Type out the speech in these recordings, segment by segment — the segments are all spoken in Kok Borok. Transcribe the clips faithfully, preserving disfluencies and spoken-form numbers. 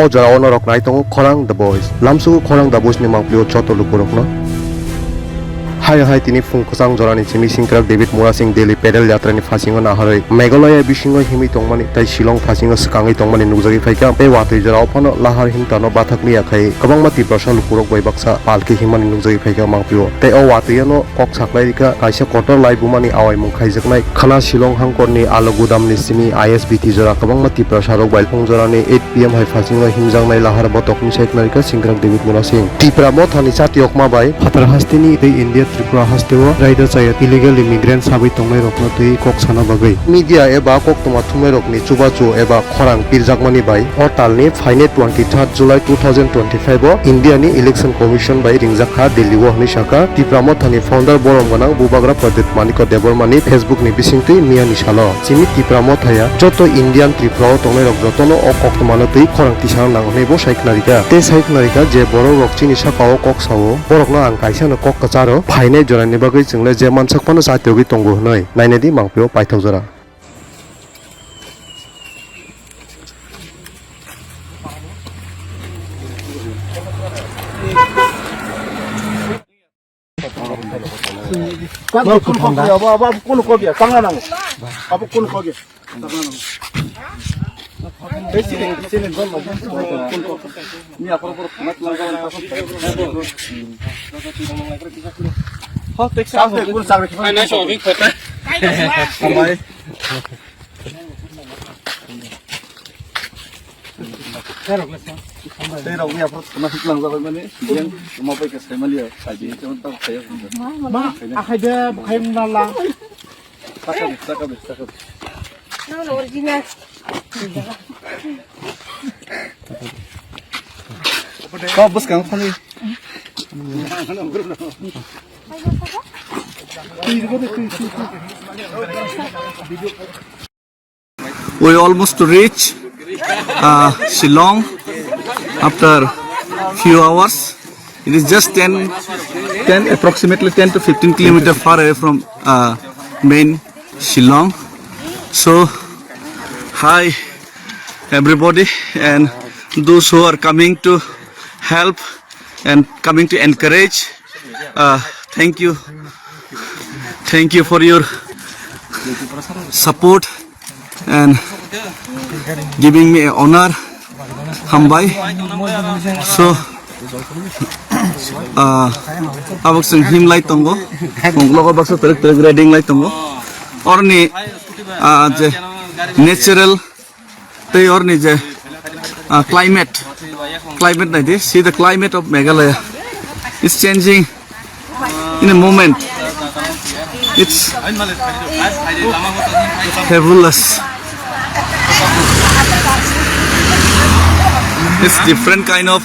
O jora o norok nai tongo Khorang The Voice. Lamsugo Khorang The Voice ni mangpili o joto lukurokno. Hai hai tini phung kwchang jorani simi singkrak David Murasing Delhi pedal yatra ni phasingo naharwi Meghalaya bisingo himwi tongmani tei Shillong phasingo swkangwi tongmani nukjagwi phaikha. Tei watwi jora o phano lahar himtano bathakni yakhai kwbangma Tiprasa lukurok bai baksa palki himmani nukjagwi phaikha mangpili o. Tei o watwi ano kok saklai rikha kaisa kotor laibumani awaimung khaijaknai khana Shillong hangkorni Alu Gudamni simi I S B T jora kwbangma Tiprasarok bai phung jorani eight P M hai phasingo himjaknai lahar botokni sai khna rikha singkrak David Murasing. Tipra mothani chati okma bai phatar hasteni tei India Tripura hasteo raida chaya illegal immigrant sabai tongnairokno twi kok sana bagwi media eba koktwma thumnairokni chubachu eba khorang pirjakmani bai o talni phainai twenty-third July two thousand twenty-five o India ni Election Commission bai ringjak kha Delhi o hwnwi sakha Tipra mothani founder borom gwnang Bubagra Pradip Manikya Debbarma ni Facebook ni bisingtwi miya ni salo. Chini Tipra mothaya joto Indian Tripura o tongnairok jotono o koktwmano twi khorang tisana nango hwnwi bo sai khna rikha. Tei sai khna rikha je borok rok chini saka o kok sao, borokno ang kaisano kok kwcharo phainai jorani bagwi chwngle je mansak phano chatiyogwi tongo hwnwi. Nainai di mangpili o paithak jora. Abo, abo, abo, kono kobia, tangna nango. Abo kono kobia, tangna nango. Ei, sini, sini, dol, dol, dol, kono kobia. Ni aphuru, aphuru, khana tlang, tlang, tlang, tlang. Hok, tek sa, tek, kono sagre, khana. Ai, nai, so, big photo. Hambai. Tei rok ni aphuru thangna hwnkhe nang jabai mani, yang ma bai khe sai mali ya, sai di, tei tamo sai ya. Ma, akhai de, khai na lang. Saka bi, saka bi, saka bi. No, no, original. Kau bus kang thani. We almost reach, uh, Shillong after few hours. It is just ten, ten, approximately ten to fifteen kilometer far away from, uh, main Shillong. So, hi everybody and those who are coming to help and coming to encourage. Uh, thank you. Thank you for your support and giving me a honor. Hambai. So, uh, tabuk chwng him lai tongo. Ungkologo baksa twrwk twrwk reading lai tongo. Orni, uh, je natural tei orni je, ah, climate, climate nai di, see the climate of Meghalaya. It's changing in a moment. It's fabulous. It's different kind of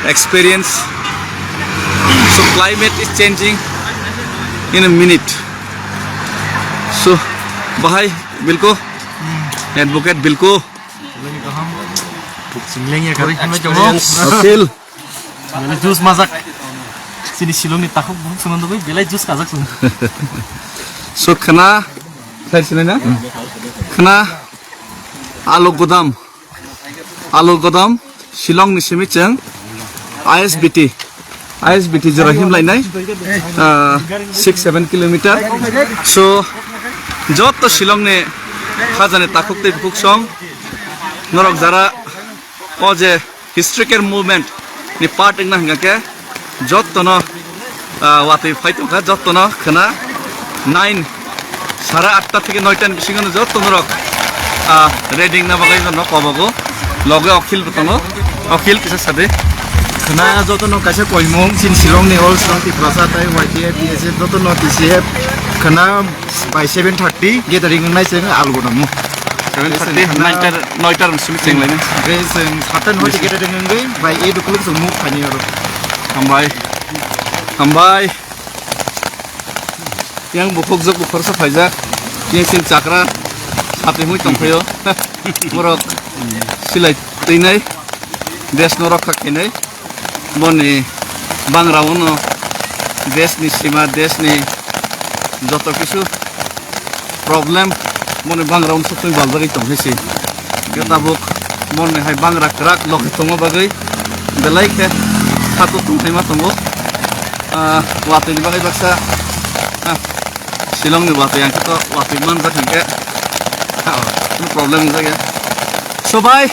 experience. So climate is changing in a minute. So, bahai Bilko, advocate Bilko. Belai kaham. Singleng ya kari hwnwi tongo. Akhil. Belai juice majak. Chini Shillong ni takhuk bukhuk swnam dogwi belai juice kajak swnam. So khna, sai sinai na? Khna, Alu Gudam. Alu Gudam, Shillong ni simi chwng I S B T. I S B T jora himlai nai, ah, six seven kilometer. So, joto Shillong ni khajani takhuk tei bukhuk song, norok jara o je historical movement ni part wngna hingka khe, jotono, ah, watwi phai tongkha, jotono khna nine, sara atta theke noita ni bisingo no joto norok, ah, reading na bagwi no kobogo. Loge Okhil bo tongo. Okhil kisa sadi. Khna joto no kaisa koimung, chini Shillong ni all Shillong Tiprasa tai Y T F, B S F, joto no T C F. Khna by seven thirty gathering wngnai chwng Alu Gudam o. Seven thirty, noita, noita rok simi chwng lainai. Hwnkhe chwng sata ni hoi gathering wngwi by eight o'clock chwng move khainai oro. Hambai. Hambai. Yang bukhuk jok bukhorsa phaijak. Yang sini chakra. Satwi mui tongphaio. Borok silai twinai. Desh no rokha khainai. Boni bangra uno desh ni sima, desh ni joto kisu problem boni bangra uno sotwi baljagwi tongkhe se. Khe tabuk Borni hai bangra kwrak logi tongma bagwi belai khe khato tongnaima tongo. Ah, watwi ni bagwi baksa, ah, Shillong ni watwi ang khe to watwi manjak hinkhe, ah, kunu problem wngjak ya. So bhai,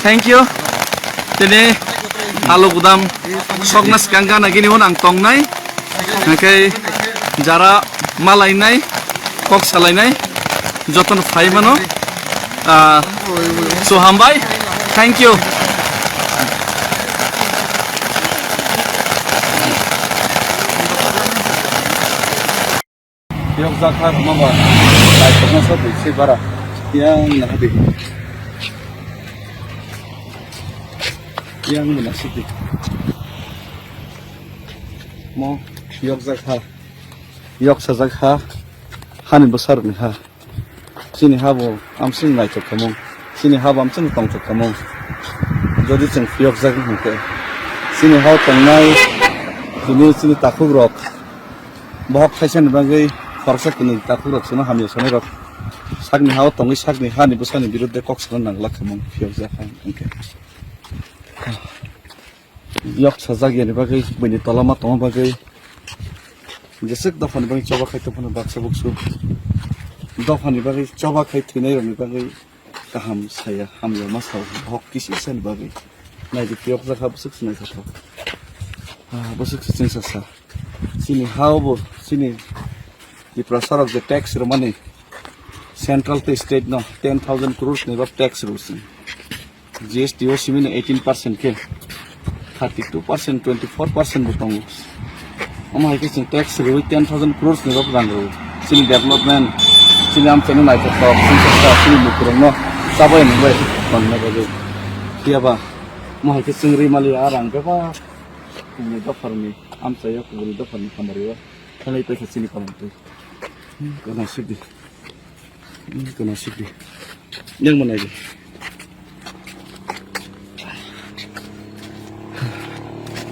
thank you. Tini alo gudam sokna swkang gana gini hwn ang tongnai. Hwnkhe jara malainai, kok salainai, jotono phai mano. Ah, so hambai, thank you. Phiyokjak kha hwnba, naithokma sa twi se bara. Yang naha di. Yang muna sidi. Mo phiyokjak ha. Yok sajak ha. Hani bwsarokni ha. Chini ha bo amsini naithok khamung. Chini ha bo amsini tongthok khamung. Jodi chwng phiyokjak wngkhe. Chini ha tongnai. Chini, chini takhukrok. Bohok khaisani bagwi khoroksa kwnwi takhukrok chwngno hamya sanairok sakni ha-o tongwi sakni hani bwsani biruddhe kok sana nang glak khamung phiyokjak hai hwnkhe. Yok sajak yani bagwi buini tolama tongma bagwi jeswk dophani bagwi choba khai tongphano baksa buksu dophani bagwi choba khai thwinairokni bagwi kaham saya, hamya ma sao, hok kisi sani bagwi. Naidi phiyokjak ha bwswk se naithothok. Ah, bwswk se chwngsa sa. Chini ha-o bo, chini Tiprasa rok je tax rwmani, central tei state no ten thousand crores ni rok tax rw sini. G S T o simi no eighteen percent khe. Thirty two percent, twenty four percent bo tongo. Omo hai khe chwng tax rwui ten thousand crores ni rok rang rw. Chini development, chini amchaino naithothok, chini sakha, chini bukurokno chabai nungbai tongna bagwi. Phiya ba, omo hai khe chwng rwi mali a rang bebak. Kubuni dopharni amchaio, kubuni dopharni hamari o thanglai paikha chini kolomtwi. Kono sidi. Hmm, kono sidi. Yang mana ini?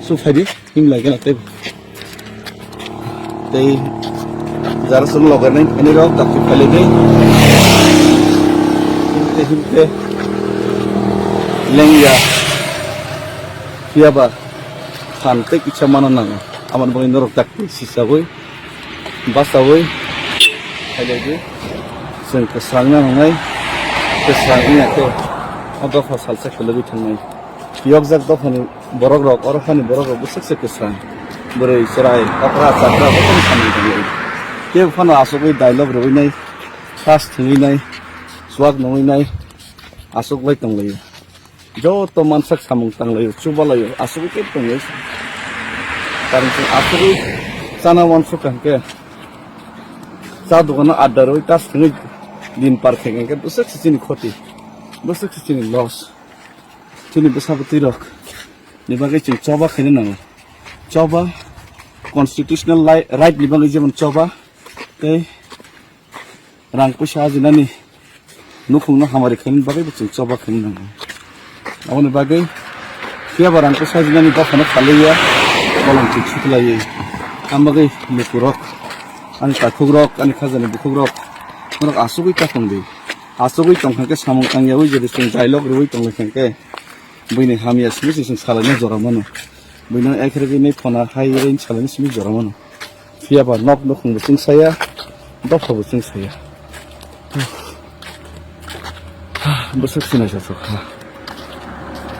So, phaidi, him lagi na tei. Tei, jara sung logar nai, ini rok, tak phalai dei. Him te, him te. Lengya. Phiya ba, phan tei kisa mana nango. Amoni bagwi norok tak tei sisagwi. Basawi khailaiwi chwng kwsrangna nangnai, kwsrang wngya khe o dopha salsa kwlwgwi thangnai. Yokjak dophani borok rok, oro hani borok rok bwswk se kwsrang. Bwrwi, chwrai, okra, chakra, jotono samung tangwi. Kebo phano achugwi dialogue rwinai, tas thwngwinai, chuak nungwinai, achuklai tonglaio. Joto mansak samung tanglaio, chubalaio, asugwi khe tongwi. Karon chwng asugwi chana wansukha hwnkhe, cha dogano adda rwui tas thwngwi din par khe hwnkhe bwswk se chini khoti, bwswk se chini loss. Chini bwsa bwtwi rok ni bagwi chwng choba khaina nango. Choba constitutional lai-, right ni bagwi jemon choba tei rang puisa ajinani nukhungno hamari khaini bagwi bo chwng choba khaini nango. Aboni bagwi phiya ba rang puisa ajinani dophano khalaiya bolong chwng suklaiwi. Ang bagwi lukurok, ani takhukrok, ani khajani bukhukrok, norok asugwi ta tongdi. Asugwi tongkha khe samung tangyawi jodi chwng dialogue rwui tonglaikha khe buini hamya simi se chwng salaina jora mano. Buino ekregwi nai phona hai rwini salaini simi jora mano. Phiya ba nok nukhung bo chwng saya, dopha bo chwng saya. Bwswk sinai sa sokha.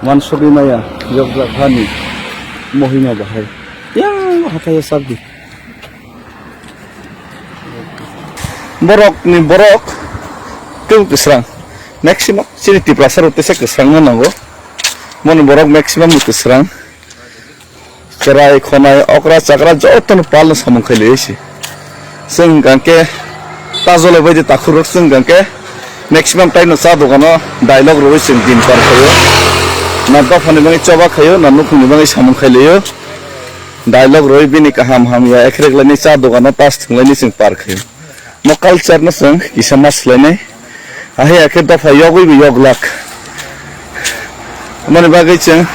Wansugwi maya, yokjak hani mohima bahai. Yang hathai o sabdi. Borok ni borok tei kwsrang. Maximum chini Tiprasa rok teisa kwsrang no nango. Moni borok maximum ni kwsrang. Chwrai, khonai, okra, chakra jotono palno samung khai laiwi se. Chwng hwnkha khe ta jolai bai de takhuk rok chwng hwnkha khe maximum time no cha dogano dialogue rwui chwng din par khaio. Na dophani bagwi choba khaio, na nukhungni bagwi samung khai laio. Dialogue rwui bini kaham hamya ekhrek lainai cha dogano tas thwng lainai chwng par khaio. Mo culture no chwng kisa ma swlainai. Ahe akhe dopha yogwi bo yoglak. Amoni bagwi chwng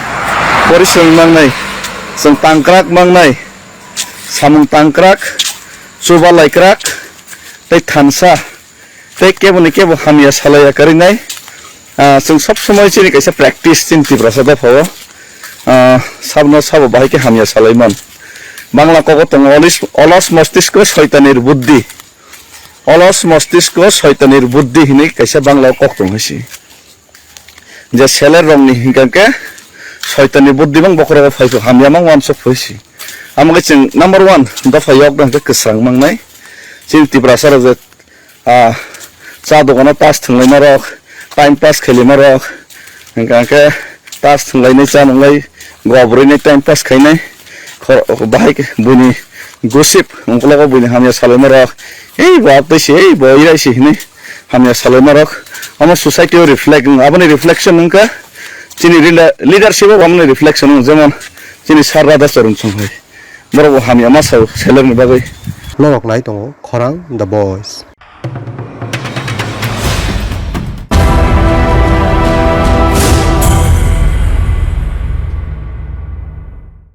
porisromwi mangnai, chwng tangkrak mangnai, samung tangkrak, chuba laikrak, tei thansa, tei keboni kebo hamya salaiya kwrwinai. Ah, chwng sob somoi chini kaisa practice chini Tiprasa dophao. Ah, sabno sabo bahai khe hamya salaiman. Bangla kogo tongo olis-, olos mostisko soitanir buddhi. Olos mostisko soitanir buddhi hinwi kaisa Bangla kok tong hai si. Je seler rongni hinkha khe soitanir buddhi bang bokhorogo phai kho, hamya mang wansok phai si. Amo khe chwng number one dopha yok dang khe kwsang mangnai. Chini Tiprasa rok je ah, cha dogano tas thwnglaima rok, time pass khailima rok, hingka khe tas thwnglainai cha nwnglai, gobrwinai time pass khainai, khor-, bahai khe buini gossip, ungkologo buini hamya salaima rok, "Ei bo abtoi se, ei bo irai se," hinwi hamya salaima rok, omo society o reflect wng, aboni reflection wngkha chini rela-, leadership o aboni reflection wng, jemon chini Sir Radha Charan Chong hai, borok bo hamya ma sao seler ni bagwi. Norok nai tongo Khorang The Voice.